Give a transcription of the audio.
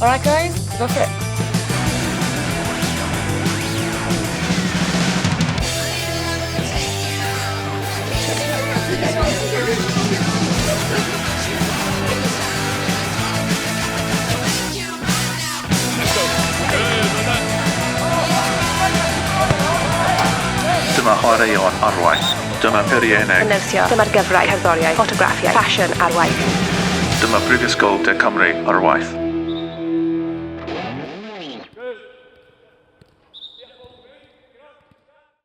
Alright guys, go for it. Dyma chwaraeon ar waith. Dyma peirianneg. Nyrsio. Dyma'r gyfraith, cerddoriaeth, ffotograffiaeth, ffasiwn ar waith. Dyma Brifysgol De Cymru ar waith.